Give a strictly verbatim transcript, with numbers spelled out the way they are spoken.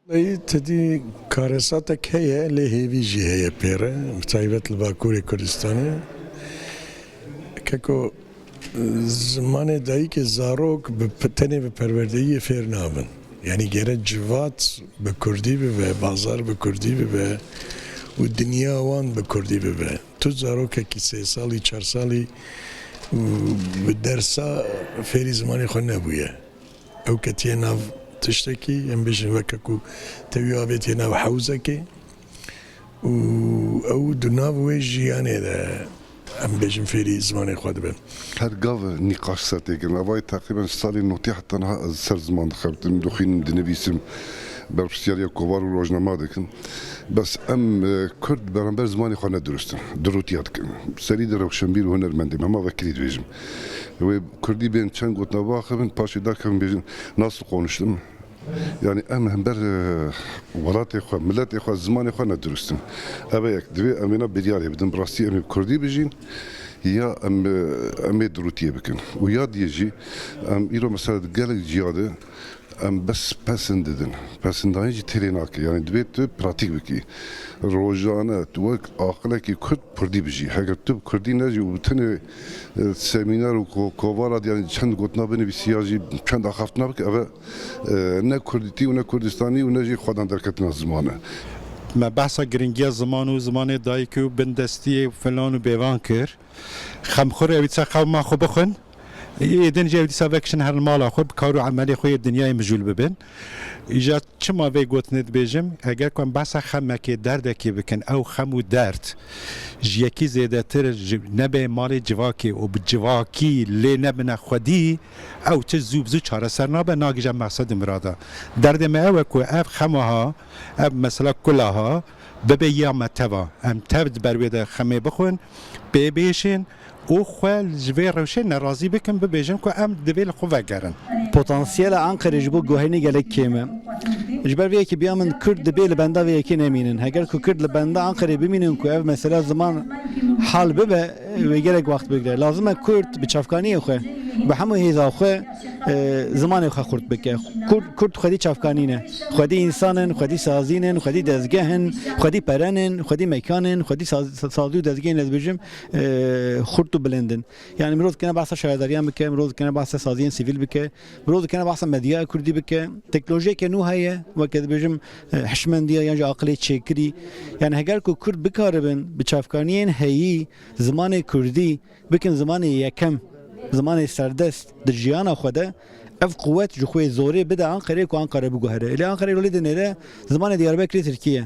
Lê tedî karesatek heye, lê hêvî jî heye pê re, bi taybet li Bakurê Kurdistanê. Keko, zimanê dayikê zarok bi, tenê bi perwerdeyiyê fêr nabin. Yanî gere civat bi kurdî bibe, bazar bi kurdî bibe û dinya wan bi kurdî bibe. Tu zarokekî sê salî, çar salî û bi dersa fêrî zimanê xwe nebûye. Ew ketiye nav tiştekî, em bêjin weke ku tevî avêtiye nav hewzekê û ew di nav wê jiyanê de, em bêjin, fêrî zimanê xwe dibe. Her gav nîqaş ser têkirin. Evayî teqrîben salê notî heta niha ez ser ziman dixebitim, dixwînim, dinivîsim, berpirsiyariya kovar û rojnama dikim. Bes em, e, Kurd beramber zimanê xwe ne dirust in. Dirûtiya dikin. Serî de rewşenbîr û hunermendê me, hema vekirî dibêjim. Wê Kurdî bên çend gotina biaxivin, paşê dakevin bêjin, nasıl konuştum? Yani em hember, e, welatê xwe, miletê xwe, zimanê xwe ne dirust in. Ev e yek. Divê em êna biryarê bidin. Bi rastî em ê bi Kurdî bijîn, ya em, e, em ê dirûtiyê bikin. Û ya diyê jî, em îro mesela di gelek ciya de em bes pesin didin. Pesindayîn jî têrê nake. Yani divê tu pratîk bikî. Rojane tu wek aqilekî Kurd Kurdî bijî. Heger tu bi Kurdî nejî û bi tenê, e, semîner û ko-, kovara, yani çend gotina binivîsî ya jî çend axaftina bike, ev e, e, ne Kurdîtî û ne Kurdistanî û ne jî xwedan derketina ziman e. Me behsa giringiya ziman û zimanê dayikê û bindestiyê û filan û bêvan kir. Xemxur ew dîsa xewma xwe bixwin. Ê din jî ew dîsa vekişin herin mala xwe, bi kar û emelê xwe yê dinyayê mijûl bibin. Îja çima vê gotinê dibêjim? Eger ku em behsa xemekê, derdekê bikin, ew xem û derd ji yekî zêdetir ji, nebe malê civakê û bi civakî lê nebine xwedî, ew çi zû bi zû çareser nabe, nagihîje mexsed û mirada. Derdê me ew e ku ev xema ha, ev mesela kula ha, bibe ya me teva. Em tev di ber wê de xemê bixwin, pê bihêşin û xwe ji vê rewşê nerazî bikin, bibêjin ku em divê li xwe vegerin. Potansiyela Anqerê ji bo guherînê gelek kêm e. Ji ber vê yekê biya min Kurd dibê li benda vê yekê nemînin. Heger ku Kurd li benda Anqerê bimînin ku ev mesela ziman hal bibe, wê gelek wext bigire. Lazim e Kurd bi çavkaniyê xwe, bi hemû hêza xwe, e, zimanê xwe xurt bike. Kurd, Kurd xwedî çavkanî ne. Xwedî însan in, xwedî sazîn in, xwedî dezgeh in, xwedî peren in, xwedî mekan in, xwedî saz-, sazî û dezgehên, ez dibêjim, e, xurt û bilind in. Yani mirov dikene behsa şaredariyan bike, mirov dikene behsa saziyên sivîl bike, mirov dikene behsa medyaya kurdî bike. Teknolojiyeke nû heye, weke dibêjim, e, hişmendiya yan jî aqilê çêkirî. Yani heger ku Kurd bikaribin bi çavkaniyên heyî zimanê kurdî bikin zimanê yekem, zimanê serdest di jiyana xwe de, ev quwet ji xwe zorê bide Anqerê ku Anqere biguhere. Lê Anqere rolê dinêre zimanê Diyarbekirê Tirkî ye.